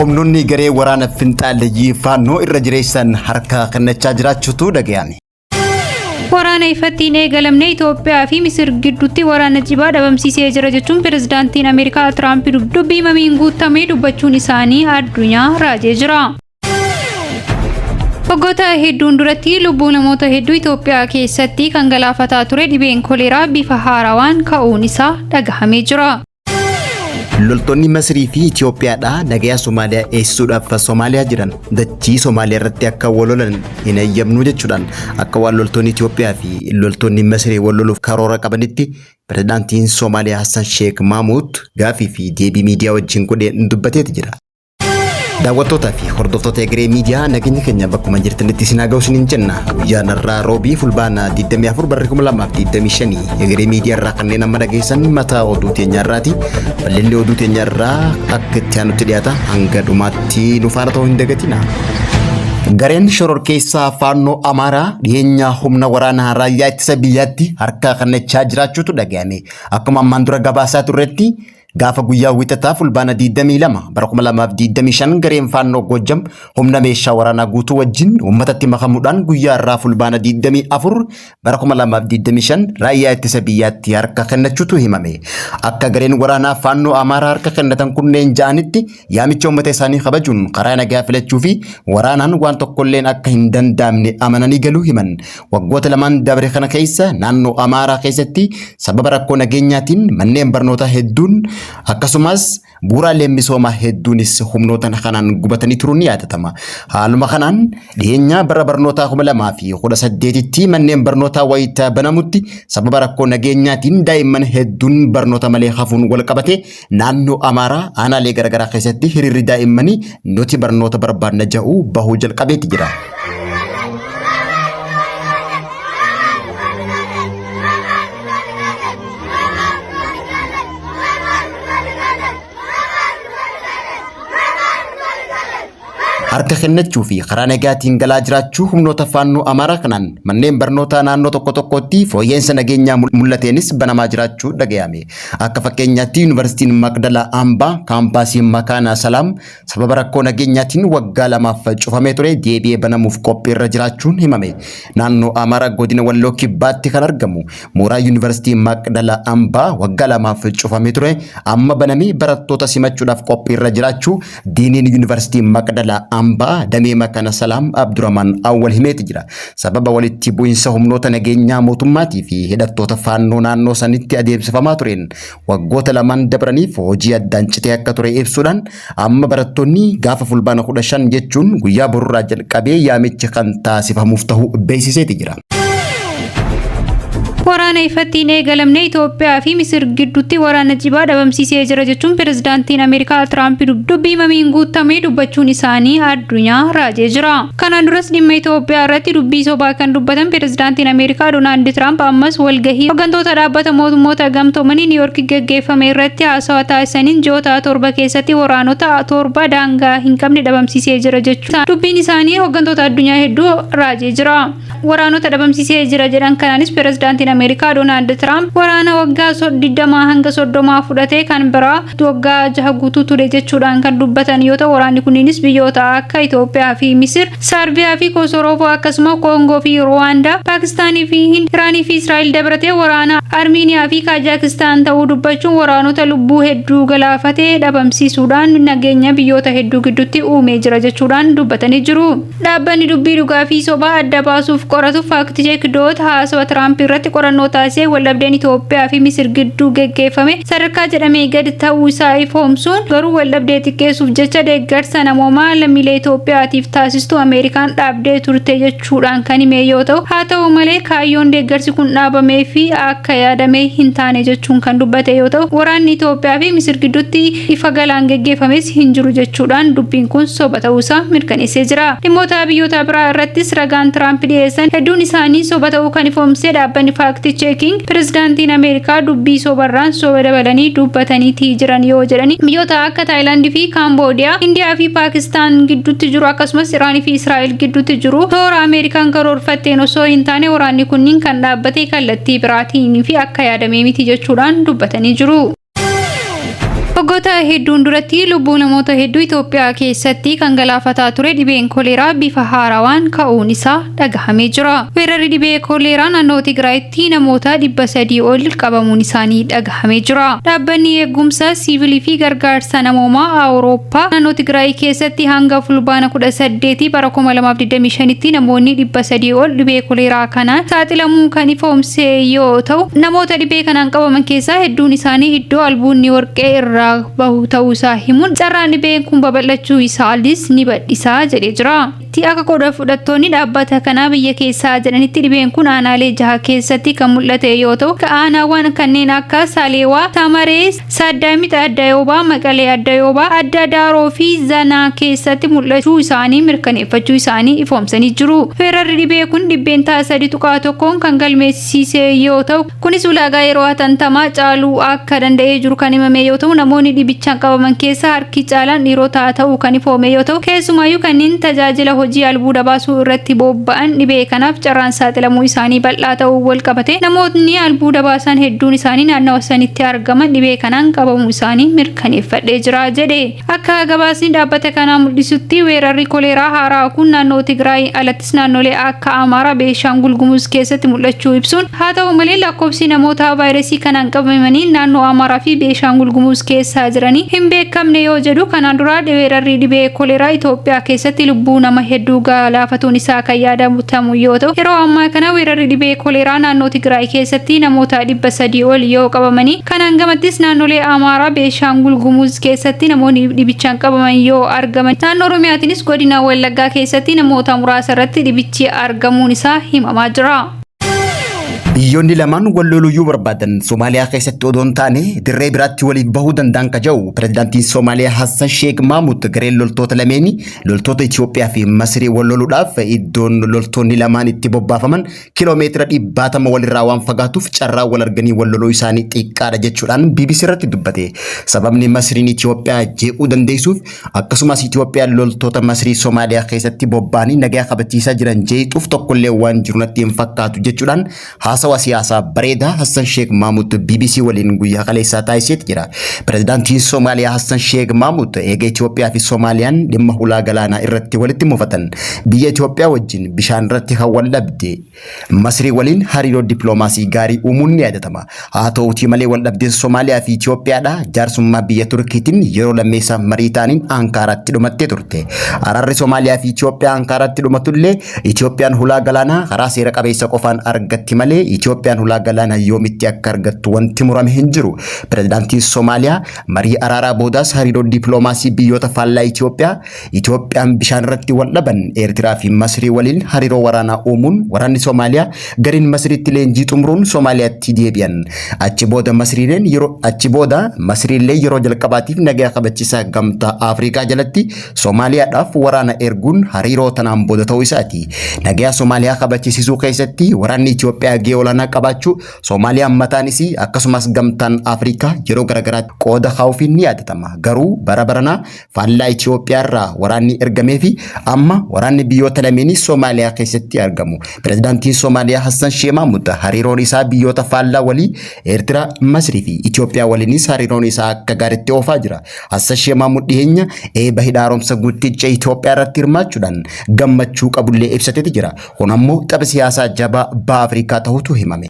Humnoonni garee waraana finxaaleyyii Faannoo irra jireessan harka kennachaa jiraachuutu dhagayame. Waraana ifatti hin eegalamne Itoophiyaa fi Misir gidduutti waraana jibaa dhabamsiisee jira jechuun pirezidaantiin Ameerikaa Tiraamp dubbii mamiin guutamee dubbachuun isaanii addunyaa raajee jira. Waggoota hedduun duratti lubbuu namoota hedduu Itoophiyaa keessatti kan galaafataa ture dhibeen koleeraa bifa haarawaan ka'uun isaa dhagahamee jira. Loltoonni Masrii fi Itoophiyaadhaa nagayaa Somaaliyaa eegsisuudhaaf Somaaliyaa jiran dachii Somaaliyaa irratti akka wal lolan hin eeyyamnu jechuudhaan akka waan loltoonni Itoophiyaa fi loltoonni Masrii wal loluuf karoora qabanitti pirezidaantiin Somaaliyaa Hassan Sheek Maamuud gaafii fi deebii miidiyaa wajjin godheen dubbateeti jira. Daawwattootaa fi hordoftoota Egeree Miidiyaa, nageenya keenya bakkuma jirtanitti isin haa ga'u isiniin jenna. Guyyaan har'aa Roobii Fulbaana 24 barri 2025 Egeree Miidiyaa irraa kanneen amma dhageessan mataa oduu teenyaa irraati. Bal'inni oduu teenyaa irraa akka itti aanutti dhiyaata, hanga dhumaatti nu faana ta'uu hin dagatina. Gareen shororkeessaa Faannoo Amaaraa dhiyeenyaa humna waraanaa raayyaa ittisa biyyaatti harka kennachaa jiraachuutu dhaga'ame. Akkuma ammaan dura gabaasaa turretti, gaafa guyyaa Wiixataa Fulbaana 22 bara 2025 gareen Faannoo Goojjam humna meeshaa waraanaa guutuu wajjin uummatatti makamuudhaan guyyaa irraa Fulbaana 24 bara 2025 raayyaa ittisa biyyaatti harka kennachuutu himame. Akka gareen waraanaa Faannoo Amaaraa harka kennatan kunneen ja'anitti, yaamicha uummata isaanii kabajuun karaa nagaa filachuu fi waraanaan waan tokkolleen akka hin danda'amne amananii galuu himan. Waggoota lamaan dabre kana keessa naannoo Amaaraa keessatti sababa rakkoo nageenyaatiin manneen barnootaa hedduun akkasumas bu'uuraaleen misoomaa hedduunis humnoota kanaan gubatanii turuun ni yaadatama. Haaluma kanaan dhiyeenyaa bara barnootaa 2018tti manneen barnootaa wayita banamutti sababa rakkoo nageenyaatiin daa'imman hedduun barnoota malee hafuun walqabate naannoo Amaaraa aanaalee garaagaraa keessatti hiriirri daa'immanii nuti barnoota barbaadna jedhu bahuu jalqabeeti jira. Harka kennachuu fi karaa nagaatiin galaa jiraachuu humnoota Faannoo Amaaraa kanaan manneen barnootaa naannoo tokko tokkotti fooyya'insa nageenyaa mul'ateenis banamaa jiraachuu dhagayame. Akka fakkeenyaatti Yuunivarsiitiin Maqdalaa Ambaa kaampaasiin Makaanaa Salaam sababa rakkoo nageenyaatiin waggaa lamaaf cufamee ture deebi'ee banamuuf qophiirra jiraachuun himame. Naannoo Amaaraa godina Walloo Kibbaatti kan argamu mooraa Yuunivarsiitii Maqdalaa Ambaa waggaa lamaaf cufamee ture amma banamee barattoota simachuudhaaf qophiirra jiraachuu Diiniin Yuunivarsiitii Maqdalaa Ambaa damee Makana Salaam Abduramaan Awwal himeeti jira. Sababa walitti bu'insa humnoota nageenyaa mootummaatii fi hidhattoota Faannoo naannoo sanitti adeemsifamaa tureen waggoota lamaan dabraniif hojii addaan citee akka ture ibsuudhaan, amma barattoonni gaafa Fulbaana 15 jechuun guyyaa borurraa jalqabee yaamichi kan taasifamuuf ta'uu beeksiseeti jira. Waraana ifatti hin eegalamne Itoophiyaa fi Misir gidduutti waraana jibaa dhabamsiisee jira jechuun pirezidaantiin Ameerikaa Tiraamp dubbii mamiin guutamee dubbachuun isaanii addunyaa raajee jira. Kanaan duras dhimma Itoophiyaa irratti dubbii sobaa kan dubbatan pirezidaantiin Ameerikaa Doonaald Tiraamp ammas walgahii hooggantoota dhaabbata mootummoota gamtoomanii Niiyork gaggeeffame irratti haasawaa taasisaniin ji'oota 7 keessatti waraanota 7 daangaa hin qabne dhabamsiisee jira jechuun dubbiin isaanii hooggantoota addunyaa hedduu raajee jira. Waraanota dhabamsiisee jira jedhan kanaanis pirezidaantiin Ameerikaa Doonaald Tiraamp waraana waggaa 20 hanga 30 fudhatee kan biraa waggaa 6 guutuu ture jechuudhaan kan dubbatan yoo ta'u, waraanni kunniinis biyyoota akka Itoophiyaa fi Misir, Saarbiyaa fi Kosoroovoo, akkasuma Koongoo fi Ruwaandaa, Paakistaanii fi Hind, Iraanii fi Israa'el dabalatee waraana Armiiniyaa fi Kaajaakistaan ta'uu dubbachuun waraanota lubbuu hedduu galaafate dhabamsiisuudhaan nageenya biyyoota hedduu gidduutti uumee jira jechuudhaan dubbatanii jiru. Dhaabbanni dubbii dhugaa fi sobaa adda baasuuf qoratu FactCheck dot haasawa Tiraamp irratti qorannoo taasisee waldhabdeen Itoophiyaa fi Misir gidduu geggeeffame sadarkaa jedhamee gad ta'uu isaa ifoomsuun, garuu waldhabdee xiqqeessuuf jecha deeggarsa namoomaa lammiilee Itoophiyaatiif taasistu Ameerikaan dhaabdee turte jechuudhaan kan hime yoo ta'u, haa ta'u malee kaayyoon deeggarsi kun dhaabameef akka yaadame hin taane jechuun kan dubbate yoo ta'u, waraanni Itoophiyaa fi Misir gidduutti ifa galaan geggeeffames hin jiru jechuudhaan dubbiin kun soba ta'uu isaa mirkaneessee jira. Dhimmoota biyyoota biraa irrattis ragaan Tiraamp dhiyeessan hedduun isaanii soba ta'uu kan ifoomse dhaabbanni Fact Checking, pirezidaantiin Ameerikaa dubbii sobarraan soba dabalanii dubbataniiti jiran yoo jedhani, biyyoota akka Taayilaand fi Kaamboodiyaa, Indiyaa fi Paakistaan gidduutti jiru, akkasumas Iraan fi Israa'el gidduutti jiru toora Ameerikaan karoorfatteen osoo hin taane waraanni kunniin kan dhaabbate kallattii biraatiin fi akka yaadamee miti jechuudhaan dubbatanii jiru. Waggoota hedduun duratti lubbuu namoota hedduu Itoophiyaa keessatti kan galaafataa ture dhibeen koleeraa bifa haarawaan ka'uun isaa dhagahamee jira. Weerarri dhibee koleeraa naannoo Tigraayitti namoota 300 ol qabamuun isaanii dhagahamee jira. Dhaabbanni eegumsa siivilii fi gargaarsa namoomaa Awurooppaa naannoo Tigraay keessatti hanga Fulbaana 18 bara 2025tti namoonni 300 ol dhibee koleeraa kanaan saaxilamuu kan ifoomse yoo ta'u, namoota dhibee kanaan qabaman keessaa hedduun isaanii iddoo albuudni warqee irraa bahu ta'uu isaa himuun carraan dhibeen kun babal'achuu isaalis ni bal'isa jedhee jira. Akka qooda fudhattoonni dhaabbata kanaa biyya keessaa jedhanitti dhibeen kun aanaalee jaha keessatti kan mul'ate yoo ta'u, aanaawwan kanneen akka Saaleewaa, Tamaree, Saaddaamit Addayoobaa, Maqalee Addayoobaa, Adda Daaroo fi Zanaa keessatti mul'achuu isaanii mirkaneeffachuu isaanii ifoomsanii jiru. Weerarri dhibee kun 3.1% kan galmeessise yoo ta'u, kunis ulaagaa yeroo hatantamaa caaluu akka danda'ee jiru kan himame yoo ta'u, namoonni dhibichaan qabaman keessaa harki caalaan dhiirota ta'uu kan ifoome yoo ta'u, keessumaayyuu kanneen tajaajila hojii albuuda baasuu irratti bobba'an dhibee kanaaf carraan saaxilamuu isaanii bal'aa ta'uu wal qabate namootni albuuda baasan hedduun isaanii naannawa sanitti argaman dhibee kanaan qabamuu isaanii mirkaneeffadhee jira jedhe. Akka gabaasni dhaabbata kanaa mul'isutti weerarri koleeraa haaraa kun naannoo Tigraay alattis naannolee akka Amaaraa, Beeshaangul Gumuz keessatti mul'achuu ibsuun haa ta'u malee lakkoofsi namoota vaayirasii kanaan qabamanii naannoo Amaaraa fi Beeshaangul Gumuz keessa jiranii hin beekamne yoo jedhu kanaan dura weerarri dhibee koleeraa Itoophiyaa keessatti lubbuu nama hedduu galaafatuun isaa kan yaadatamu yoo ta'u yeroo ammaa kana weerarri dhibee koleeraa naannoo Tigraay keessatti namoota 300 ol yoo qabamanii kanaan gamattis naannolee Amaaraa, Beeshaangul Gumuz keessatti namoonni dhibichaan qabaman yoo argaman naannoo Oromiyaatiinis godina Wallaggaa keessatti namoota muraasa irratti dhibichi argamuun isaa himamaa jira. Biyyoonni lamaan wal loluyyuu barbaadan Somaaliyaa keessatti odoo hin taane dirree biraatti waliif bahuu danda'an ka jedhu pirezidaantiin Somaaliyaa Hassan Sheek Maamud gareen loltoota lameeni loltoota Itoophiyaa fi Masrii wal loluudhaaf iddoon loltoonni lamaan itti bobbaafaman kiloomeetira dhibbaatama walirraa waan fagaatuuf carraa wal arganii wal loluu isaanii xiqqaadha jechuudhaan BBC irratti dubbate. Sababni Masriin Itoophiyaa jeequu dandeessuuf akkasumas Itoophiyaan loltoota Masrii Somaaliyaa keessatti bobba'anii nagaa kabachiisaa jiran jeequuf tokkollee waan jiru natti hin fakkaatu jechuudhaan haasawa siyaasaa bareedaa Hassan Sheekh Mahmud BBC waliin guyyaa kaleessaa taasiseeti jira. Pirezidaantiin Somaaliyaa Hassan Sheekh Mahmud eega Itoophiyaa fi Somaaliyaan dhimma hulaa galaanaa irratti walitti mufatan biyya Itoophiyaa wajjin bishaan irratti kan wal dhabde Masrii waliin hariiroo dippiloomaasii gaarii uumuun ni yaadatama. Haa ta'uutii malee wal dhabdeen Somaaliyaa fi Itoophiyaadha jaarsummaa biyya Turkiitiin yeroo lammeessaaf marii ta'aniin Ankaaraatti dhumattee turte. Araarri Somaaliyaa fi Itoophiyaa Ankaaraatti dhumatullee Itoophiyaan hulaa galaanaa karaa seera qabeessa qofaan argatti malee Itoophiyaan hulaa galaanaa yoomitti akka argattu wanti murame hin jiru. Pirezidaantiin Somaaliyaa marii araaraa boodaas hariiroo dippiloomaasii biyyoota faallaa Itoophiyaa Itoophiyaan bishaan irratti wal dhaban Eertiraa fi Masrii waliin hariiroo waraanaa uumuun waraanni Somaaliyaa gariin Masriitti leenjii xumuruun Somaaliyaatti deebi'an. Achi booda Masriileen yeroo achi booda Masriillee yeroo jalqabaatiif nagaa kabachiisaa gamtaa Afrikaa jalatti Somaaliyaadhaaf waraana erguun hariiroo tanaan booda ta'uu isaati. Nagaa Somaaliyaa kabachiisisuu keessatti waraanni Itoophiyaa gahee olaanaa qabaachuu Soomaaliyaan mataan isii akkasumas gamtaan Afrikaa yeroo garagaraatti qooda kaa'uufiin ni yaadatama. Garuu bara baranaa faallaa Itoophiyaa irraa waraanni ergamee fi amma waraanni biyyoota lameenii Soomaaliyaa keessatti argamu. Pirezidaantiin Soomaaliyaa Hassan Sheeh Mahmud hariiroon isaa biyyoota faallaa walii Eertiraa, Masrii fi Itoophiyaa waliinis hariiroon isaa akka gaariitti oofaa jira. Hassan Sheeh Mahmud dhiyeenya eeba hidha haaromsa guddicha Itoophiyaa irratti hirmaachuudhaan gammachuu qabullee ibsateeti jira. Kun ammoo tapha siyaasaa jabaa baha Afrikaa ta'utu himame.